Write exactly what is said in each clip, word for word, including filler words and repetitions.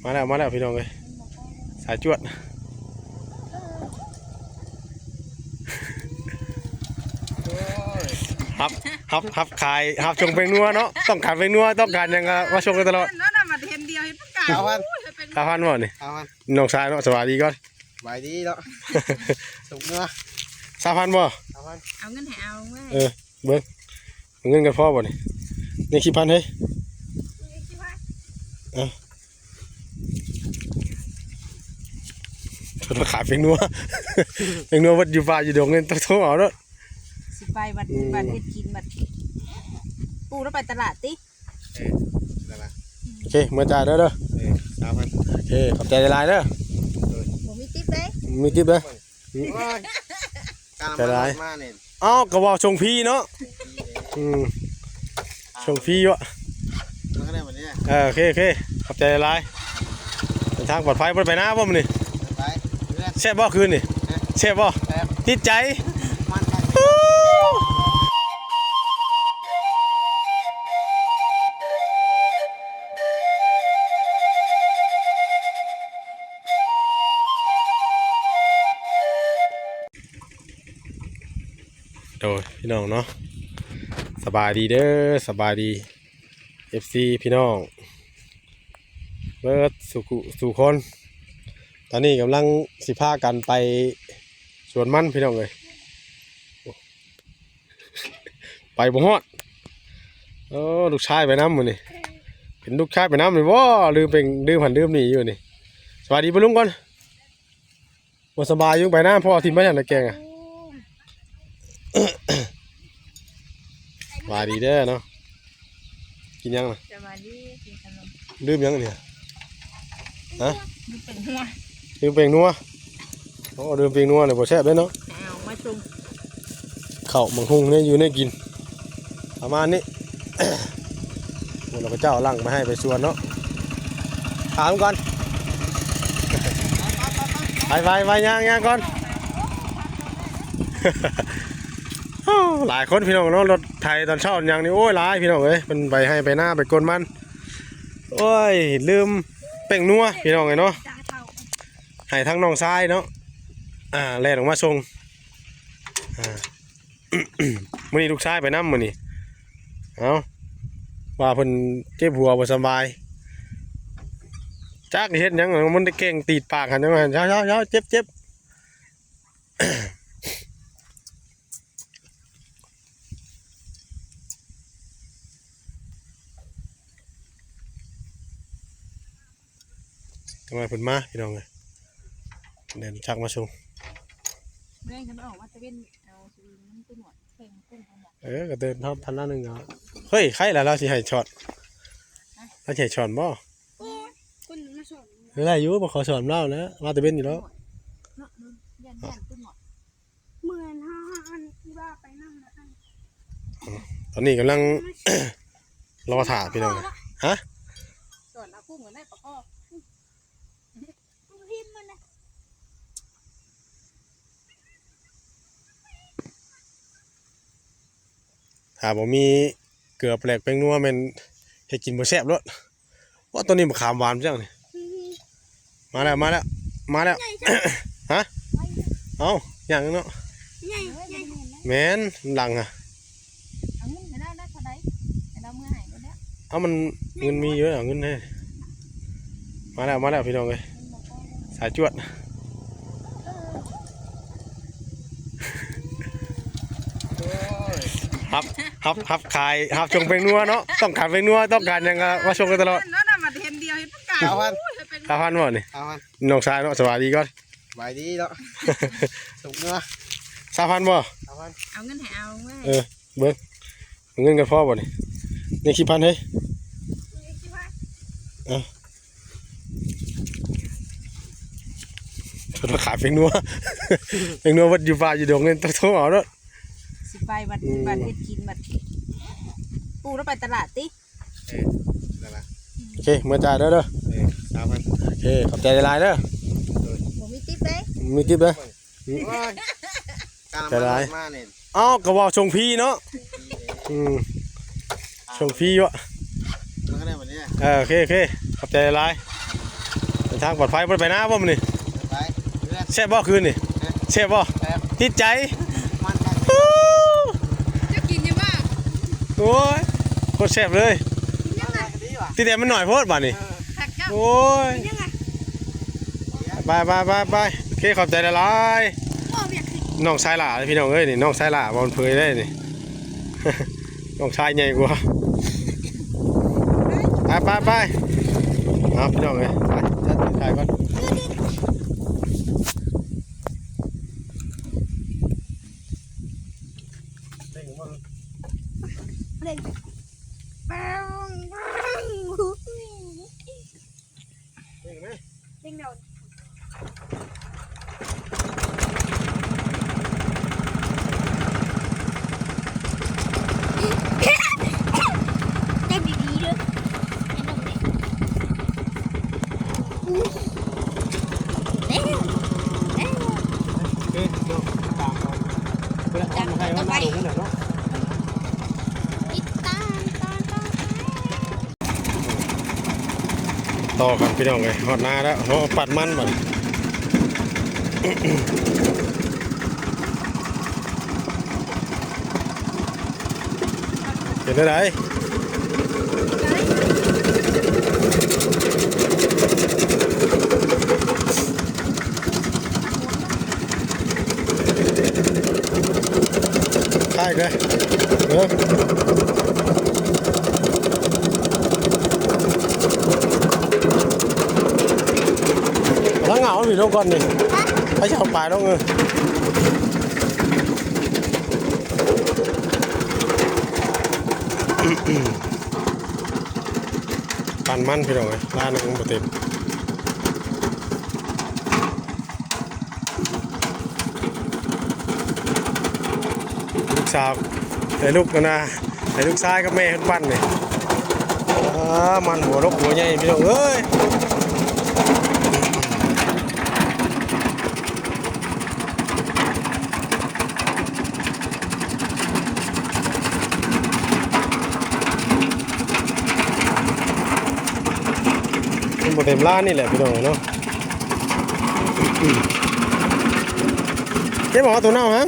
มาแล้ว มาแล้วพี่น้องเอ้ย สายจวด ฮับ ฮับ ฮับขาย ฮับส่งแป้งนัวเนาะ ต้องการแป้งนัว ต้องการหยังก็มาส่งกันตลอด นั่นน่ะ มาเห็นเดียวเห็นประกาศ สามพัน โอ้ย เป็น สามพันบ่นี่ สามพัน น้องชายเนาะ สวัสดีก่อน สบายดีเนาะ ส่งเนาะ สามพันบ่ สามพัน เอาเงินให้เอาเว้ย เออ เบิ่ง เงินกันพอบ่นี่ นี่สิบพันเฮ้ย เอ้า เพิ่นมาขายแป้งนัว แป้งนัวเบิดอยู่ป่าอยู่ดงเนี่ย ต้องโทรเอาเนาะ สิไปบัด อืม บัดเฮ็ดกินบัด ปู่เราไปตลาดติ เออ นั่นล่ะ โอเค เมื่อจ่ายเด้อเด้อ เออ สามพัน โอเค ขอบใจหลายๆเด้อ เออ บ่มีติ๊บเด้ มีติ๊บเด้อ โอ้ย กำลัง ใจร้าย มาเนี่ย เอ้า ก็ว่าส่งฟรีเนาะ อืม ส่งฟรีอยู่ มันก็ได้แบบนี้ เออ โอเค โอเค ขอบใจหลาย เดินทางปลอดภัย บ่ได้ไปนาบ่มื้อนี้ ไปเพื่อน แซ่บบ่คืนนี่ ฮะ แซ่บบ่ แซ่บ ติดใจ มันใจ โดยพี่น้องเนาะ สบายดีเด้อ สบายดี เอฟซี พี่น้อง เบิดสู่กุสู่คน ตอนนี้กำลังสิพากันไปสวนมันพี่น้องเอ้ย ไปบ่ฮอด โอ้ ลูกชายไปนำมื้อนี้ เป็นลูกชายไปนำนี่บ่ ลืมเป็น ลืมหันลืมนี่อยู่นี่ สวัสดีป้าลุงก่อน บ่สบายอยู่ไปนะ พ่อถิ่มมาจากไหนแกงอะ สบายดีเด้อเนาะ กินยังน่ะ สบายดี กินขนม ดื่มยังเนี่ย ฮะ ดื่มเป็นหัว ดื่มเป็นนัว โอ้ ดื่มเป็นนัวเนี่ยบ่แซ่บเด้อเนาะ เอามาส่ง ข้าวหมากฮุ่งเนี่ยอยู่ในกิน ประมาณนี้ พวกเราก็เจ้าหลังมาให้ไปสวนเนาะ ถามก่อน ไปไปไปย่างย่างก่อน หลายคนพี่น้องเนาะ รถไถตอนเช้าอย่างนี้ โอ้ย หลายพี่น้องเอ้ย มันไปให้ไปหน้าไปกวนมัน โอ้ย ลืมแป้งนัวพี่น้องเอ้ยเนาะ ให้ทั้งน้องชายเนาะ อ่า แล่นออกมาส่ง อ่า มื้อนี้ลูกชายไปนำมื้อนี้ เอ้า ว่าเพิ่นเจ็บหัวบ่สำบาย จักเฮ็ดหยัง มันได้แกล้งตีดปากหันจังหัน เช้าๆๆ เจ็บๆ จังหวะเพิ่นมาพี่น้องเอ้ย เดินชักมาส่ง เมื่อยคันออกมาตะเวนเอาสวิงมันตัวหนวดแข่งกุ้งเขาบอก เออ ก็เดินเท่าพันละหนึ่งเอา เฮ้ย ใครล่ะ เราสิให้ช็อต เราสิให้ช็อตบ่ โอ้ย คนมาสอน เออ ได้อยู่ บ่ขอสอนเราแล้ว มาตะเวนอยู่แล้ว เนาะ มันย่านย่านตัวหนวด เหมือนเฮาอันที่ว่าไปนั่งนะอัน ตอนนี้กำลัง รอถ่าพี่น้อง ฮะ สอนเอากุ้งกันได้ปะพ่อ พิมพ์มันนะ ถ้าบ่มีเกลือแปลกแป้งนัวแม่นเฮ็ดกินบ่แซ่บโลด ว่าตัวนี้มะขามหวานจังนี่ อืม มาแล้ว มาแล้ว มาแล้ว ใหญ่จัง ฮะ ไว้ เอ้า อย่างนั้นเนาะ ใหญ่ ใหญ่ แม่นหลังอะ เอาเงินให้เราได้เท่าใด ให้เราเมื่อให้เราได้ เอามัน เงินมีอยู่ เอาเงินให้ มาแล้ว มาแล้วพี่น้องเอ้ย สายจวด ฮับ ฮับ ฮับขาย ฮับส่งแป้งนัวเนาะ ต้องการแป้งนัว ต้องการหยังก็มาส่งกันตลอด นั่นน่ะ มาเห็นเดียวเห็นประกาศ สามพัน โอ้ย เป็น สามพันบ่นี่ สามพัน น้องชายเนาะ สวัสดีก่อน สบายดีเนาะ ส่งเนาะ สามพันบ่ สามพัน เอาเงินให้เอาเว้ย เออ เบิ่ง เงินกันพอบ่นี่ นี่สิบพันเฮ้ย เอ้า เพิ่นมาขายแป้งนัว แป้งนัวเบิดอยู่ป่าอยู่ดงเนี่ย ต้องโทรเอาเนาะ สิไปบัด อืม บัดเฮ็ดกินบัด ปู่เราไปตลาดติ เออ นั่นล่ะ โอเค เมื่อจ่ายเด้อเด้อ เออ สามพัน โอเค ขอบใจหลายๆเด้อ เออ บ่มีติ๊บเด้ มีติ๊บเด้อ โอ้ย กำลัง ใจร้าย มาเนี่ย เอ้า ก็ว่าส่งฟรีเนาะ อืม ส่งฟรีวะ มันก็ได้แบบนี้ เออ โอเค โอเค ขอบใจหลาย ทางปลอดภัยบ่ได้ไปนาบ่มื้อนี้ ไปเพื่อน แซ่บบ่คืนนี่ แซ่บบ่ แซ่บ ติดใจ มัน ฮู้ เจ้ากินอยู่บ่ โอ้ย โคตรแซ่บเลย ยังไง ติดแต่มันหน่อยโพดบาดนี้ เออ คักเจ้า โอ้ย ยังไง ไปไปไปไป โอเค ขอบใจหลายๆ โอ้ เวียกสิ น้องชายหล่า พี่น้องเอ้ย นี่ น้องชายหล่า บ่าวเผยได้นี่ น้องชายใหญ่กว่า ไปไปไป เอาพี่น้องเอ้ย ไป จัดถ่ายก่อน เร่ง เร่งไหม เร่งเดี๋ยว เต้นดีๆเด้อ เต้นลงเด้อ เต้น เต้น โอเค เดี๋ยวตามก่อน เวลาออกมาให้มันมาลงนั่นแหละเนาะ ติดตามตอนต่อไป ต่อกันพี่น้องเอ้ย ฮอดนาแล้ว เฮาปัดมันบัด เป็นจั่งใด ใช่เลย เออ ทั้งเหงาอยู่ลงก่อนนี่ ไปเช่าปลายลงเออ ปั่นมันพี่น้องเอ้ย ร้านหนึ่งบ่เต็ม ลูกสาว แต่ลูกนะ แต่ลูกชายกับแม่เพิ่นปั่นนี่ อ่า มันหัวลกหัวใหญ่พี่น้องเอ้ย มันบ่เต็มร้านนี่แหละพี่น้องเนาะ เก็บออกตัวเน่าฮะ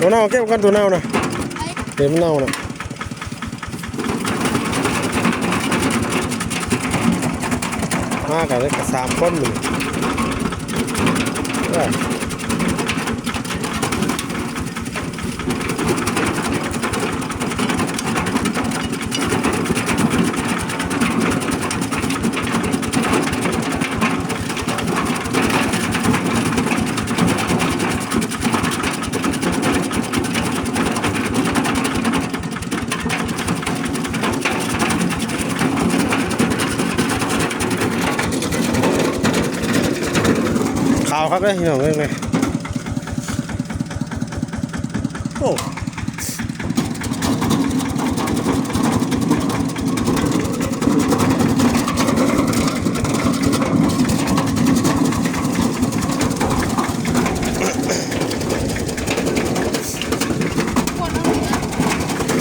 ตัวเน่าเก็บกันตัวเน่านะ เต็มเน่านะ มากันเลยกับสามคนนี่ เออ ขาวครับเด้อพี่น้องเอ้ย โอ้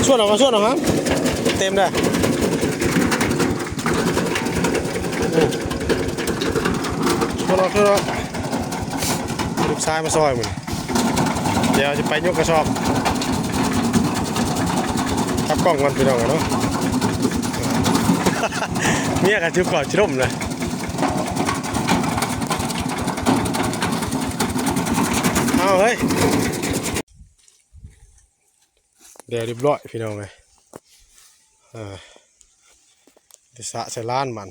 ส่วนออกมา ส่วนออกครับ เต็มเลย โอ้ ส่วนออก ส่วนออก ลูกชายมาซอยมัน เดี๋ยวจะไปยกกระสอบ จับกล้องก่อนพี่น้องเนาะ เมียกันจุกก่อนชิลมเลย เอาเฮ้ย เดี๋ยวเรียบร้อยพี่น้องเลย เออ เดี๋ยวสะใส่ล้านมัน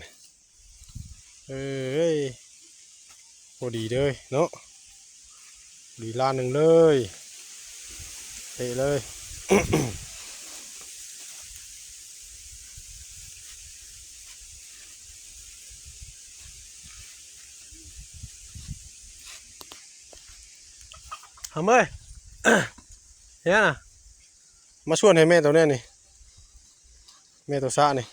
เอ้ย พอดีเลยเนาะ ดีล้านหนึ่งเลย เตะเลย ทำเอ้ย เนี่ยนะ มาชวนให้แม่ตัวเนี้ยนี่ แม่ตัวซะนี่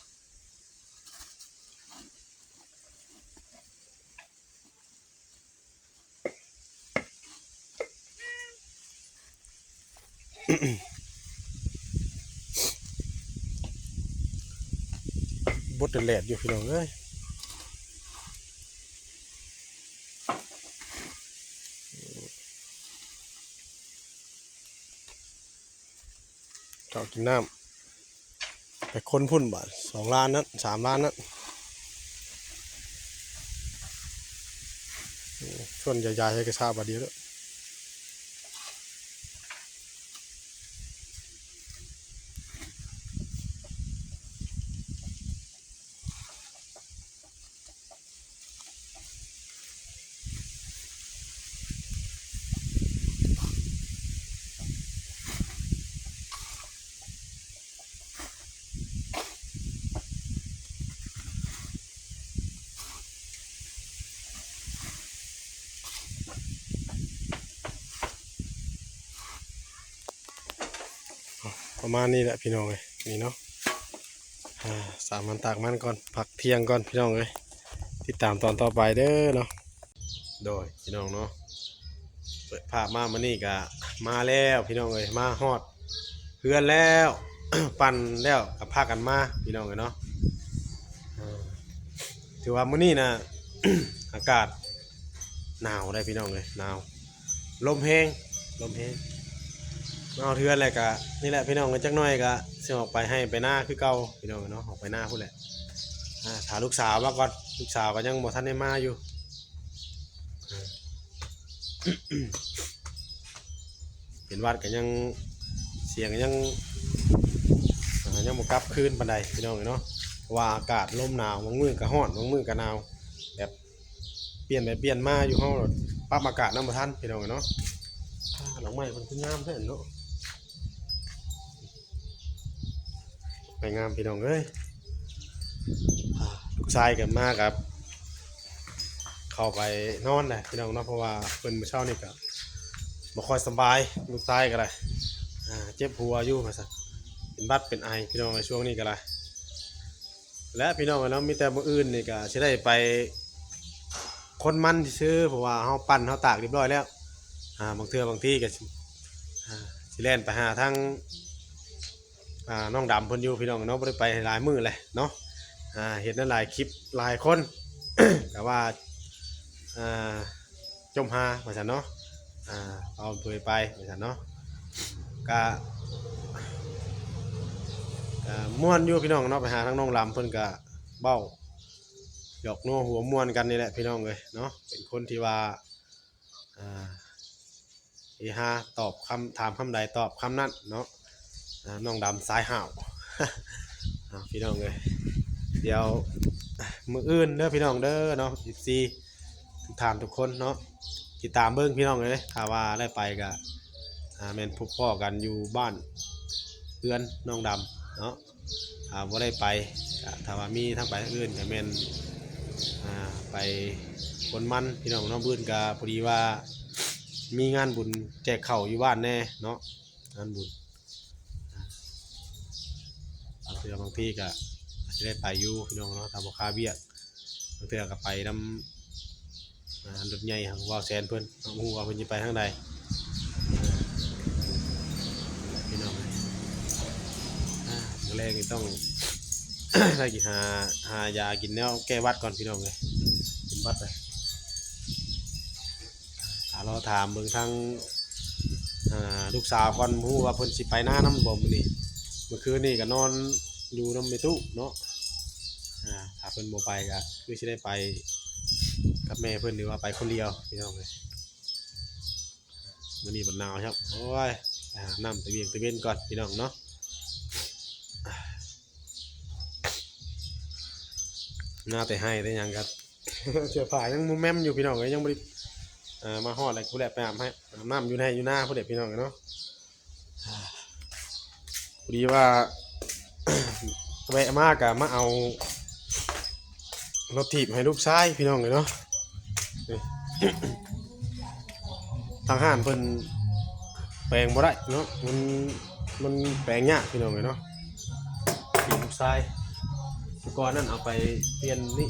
บดแดดอยู่พี่น้องเอ้ย ข้าวกินน้ำ ไปคนพุ้นบาด สองล้านนั้น สามล้านนั้น ชวนยายๆให้กระซ่าบาดเดียวเด้อ ประมาณนี้แหละพี่น้องเอ้ย นี่เนาะ อ่า สามมันตากมันก่อน พักเที่ยงก่อนพี่น้องเอ้ย ติดตามตอนต่อไปเด้อเนาะ โดยพี่น้องเนาะ เปิดภาพมามื้อนี้ก็มาแล้วพี่น้องเอ้ย มาฮอดเฮือนแล้ว ปั่นแล้วก็พากันมาพี่น้องเอ้ยเนาะ อ่า ถือว่ามื้อนี้นะ อากาศหนาวได้พี่น้องเอ้ย หนาว ลมแฮง ลมแฮง มาฮอดเฮือนแล้วก็ นี่แหละพี่น้องเอ้ย จักหน่อยก็สิออกไปไฮ่ไปนาคือเก่าพี่น้องเอ้ยเนาะ ออกไปนาพุ้นแหละ อ่า ถ้าลูกสาวมาก่อน ลูกสาวก็ยังบ่ทันได้มาอยู่ อ่า เป็นหวัดก็ยัง เสียงยัง อ่า ยังบ่กลับคืนปานใดพี่น้องเอ้ยเนาะ เพราะว่าอากาศลมหนาว บางมื้อก็ร้อน บางมื้อก็หนาว แบบเปลี่ยนไปเปลี่ยนมาอยู่ เฮาปรับอากาศนำบ่ทันพี่น้องเอ้ยเนาะ อ่า ดอกไม้เพิ่นคืองามแท้เนาะ ไปงามพี่น้องเอ้ย อ่า ลูกชายก็มาครับ เข้าไปนอนแหละพี่น้องเนาะ เพราะว่าเพิ่นมื้อเช้านี่ก็บ่ค่อยสำบาย ลูกชายก็ได้ อ่า เจ็บหัวอยู่ว่าซั่น เป็นหวัดเป็นไอพี่น้อง ในช่วงนี้ก็ได้ และพี่น้องเอ้ยเนาะ มีแต่มื้ออื่นนี่ก็สิได้ไปคนมันซื่อๆ เพราะว่าเฮาปั่นเฮาตากเรียบร้อยแล้ว อ่า บางเทื่อบางทีก็สิ อ่า สิแล่นไปหาทาง อ่า น้องดำเพิ่นอยู่พี่น้องเนาะ บ่ได้ไปหลายมื้อแหละเนาะ อ่า เฮ็ดนั่นหลายคลิปหลายคน ก็ว่า อ่า จมหาว่าซั่นเนาะ อ่า เอาเผยไปว่าซั่นเนาะ ก็ ก็ม่วนอยู่พี่น้องเนาะ ไปหาทางน้องดำเพิ่นก็เว้าหยอกนัวหัวม่วนกันนี่แหละพี่น้องเอ้ยเนาะ เป็นคนที่ว่า อ่า เฮฮา ตอบคำ ถามคำใดตอบคำนั้นเนาะ อ่า น้องดำสายห้าว อ่า พี่น้องเอ้ย เดี๋ยวมื้ออื่นเด้อพี่น้องเด้อเนาะ เอฟซี ทุกท่านทุกคนเนาะ ติดตามเบิ่งพี่น้องเอ้ย ถ้าว่าได้ไปก็ อ่า แม่นพบพ้อกันอยู่บ้านเฮือนน้องดำเนาะ อ่า บ่ได้ไป ก็ถ้าว่ามีทางไปทางอื่นก็แม่น อ่า ไปคนมันพี่น้องเนาะ มื้ออื่นก็พอดีว่ามีงานบุญแจกข้าวอยู่บ้านแน่เนาะ งานบุญ บางเทื่อบางทีก็อาจจะได้ไปอยู่พี่น้องเนาะ ถ้าบ่คาเวียก บางเทื่อก็ไปนำ อ่า รถใหญ่ของบ่าวแสนเพิ่น บ่ฮู้ว่าเพิ่นสิไปทางใด พี่น้อง อ่า มื้อแรกนี่ต้อง ได้กินหา หายากินแนวแก้หวัดก่อนพี่น้องเอ้ย เป็นหวัดเลย ถ้ารอถามเบิ่งทาง อ่า ลูกสาวก่อน บ่ฮู้ว่าเพิ่นสิไปนานำบ่มื้อนี้ เมื่อคืนนี้ก็นอนอยู่นำแม่ตู้เนาะ อ่า ถ้าเพิ่นบ่ไปก็คือสิได้ไปกับแม่เพิ่น หรือว่าไปคนเดียวพี่น้องเอ้ย มื้อนี้บัดหนาวครับ โอ้ย ไปหาน้ำตะเวียงตะเวนก่อนพี่น้องเนาะ หน้าแต่ไฮ่แต่หยังครับ เสื้อผ้ายังมุมแมมอยู่พี่น้องเอ้ย ยังบ่ได้ เอ่อ มาฮอดแล้ว ผู้แหละไปอาบให้ อาบน้ำอยู่ไฮ่อยู่นาผู้แหละพี่น้องเนาะ พอดีว่า แวะมาก็มาเอารถถีบให้ลูกชายพี่น้องเอ้ยเนาะ นี่ ทางห้านเพิ่นแปลงบ่ได้เนาะ มัน มันแปลงยากพี่น้องเอ้ยเนาะ ถีบลูกชาย อุปกรณ์นั่นเอาไปเปลี่ยนนี่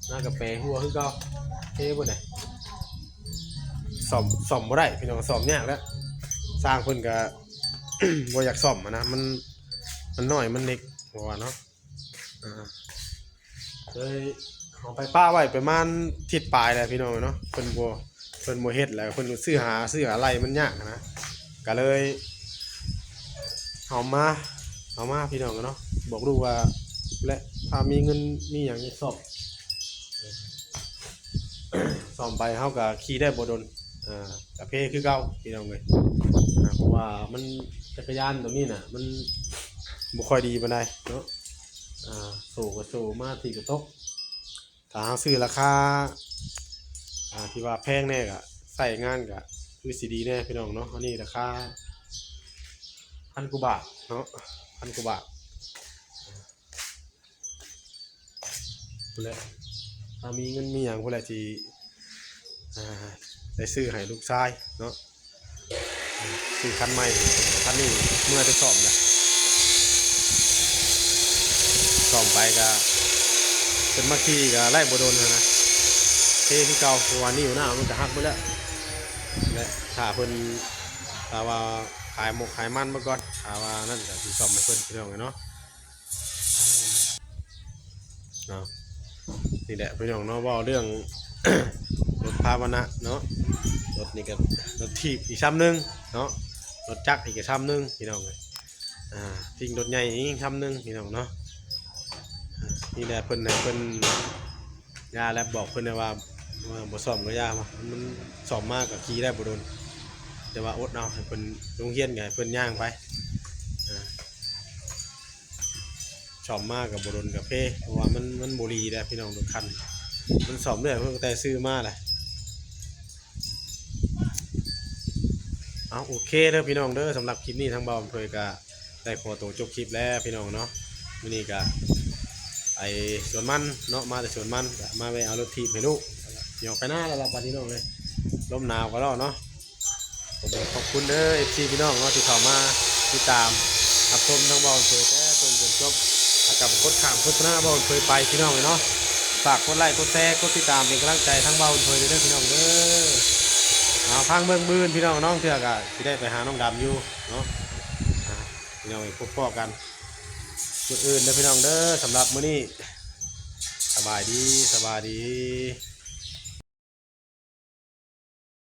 หน้ากระแปหัวคือเก่า เท่บ่ได้ ซ่อม ซ่อมบ่ได้พี่น้อง ซ่อมยากแล้ว ช่างเพิ่นก็ บ่อยากซ่อมหั้นนะ มัน มันน้อย มันเล็ก เพราะว่าเนาะ อ่า เลยเอาไปปะไว้ประมาณอาทิตย์ปลายแล้วพี่น้องเนาะ เพิ่นบ่ เพิ่นบ่เฮ็ดแล้ว เพิ่นซื้อหา ซื้อหาไล่มันยากหั้นนะ ก็เลย เอามา เอามาพี่น้องเนาะ บอกลูกว่า และถ้ามีเงินมีหยังซ่อม ซ่อมไปเฮาก็ขี่ได้บ่ดน อ่า กะเพคือเก่าพี่น้องเอ้ย อ่า เพราะว่ามันจักรยานตัวนี้น่ะ มันบ่ค่อยดีปานใดเนาะ อ่า โซ่ก็โซ่มาที่กระตก ถ้าเฮาซื้อราคา อ่า ที่ว่าแพงแน่ก็ใช้งานก็คือสิดีแน่พี่น้องเนาะ อันนี้ราคาพันกว่าบาทเนาะ พันกว่าบาท พู้นแหละ ถ้ามีเงินมีหยังพู้นแหละที่ อ่า ได้ซื้อให้ลูกชายเนาะ ซื้อคันใหม่ คันนี้เมื่อได้ซ่อมแล้ว ซ่อมไปก็เป็นมาขี่ก็ไล่บ่โดนหั้นนะ เทคือเก่า เพราะว่านิ้วหน้ามันก็หักไปแล้ว และถ้าเพิ่น ถ้าว่าขายหมกขายมันมาก่อน ถ้าว่านั่นก็สิซ่อมให้เพิ่นพี่น้องเนาะ เนาะ นี่แหละพี่น้องเนาะ เว้าเรื่อง รถภาพนะเนาะ รถนี่ก็รถถีบอีกซ้ำหนึ่งเนาะ รถจักรอีกซ้ำหนึ่งพี่น้องเอ้ย อ่า ทิ้งรถใหญ่อีกซ้ำหนึ่งพี่น้องเนาะ อ่า นี่แหละเพิ่นให้เพิ่น ย่าแล้วบอกเพิ่นได้ว่า เออ บ่ซ่อมก็ย่าว่า มันซ่อมมาก็ขี่ได้บ่โดน แต่ว่าอดเอา ให้เพิ่นโรงเรียนก็ให้เพิ่นย่างไป อ่า ซ่อมมาก็บ่โดนกะเพ เพราะว่ามัน มันบ่ดีแล้วพี่น้องทุกคัน มันซ่อมเรื่อย เพิ่นก็แต่ซื้อมาแหละ เอา โอเคเด้อพี่น้องเด้อ สำหรับคลิปนี้ทางบ่าวอำเภยก็ได้ขอตัวจบคลิปแล้วพี่น้องเนาะ มื้อนี้ก็ไปสวนมันเนาะ มาแต่สวนมันก็มาแวะเอารถถีบให้ลูก เดี๋ยวไปหน้าแล้วล่ะพี่น้องเอ้ย ลมหนาวก็แล้วเนาะ ผมขอบคุณเด้อ เอฟซี พี่น้องเนาะ ที่เข้ามาติดตามรับชมทางบ่าวอำเภยแต่ต้นจนจบ แล้วก็กดข้ามโฆษณาบ่าวอำเภยไปพี่น้องเอ้ยเนาะ ฝากกดไลค์กดแชร์กดติดตามเป็นกำลังใจทางบ่าวอำเภยเด้อพี่น้องเด้อ เอาฟังเบิ่งมื้ออื่นพี่น้อง น้องเทื่อก็สิได้ไปหาน้องดำอยู่เนาะ อ่า พี่น้องไปพบพ้อกันมื้ออื่นเด้อพี่น้องเด้อ สำหรับมื้อนี้ สบายดี สบายดี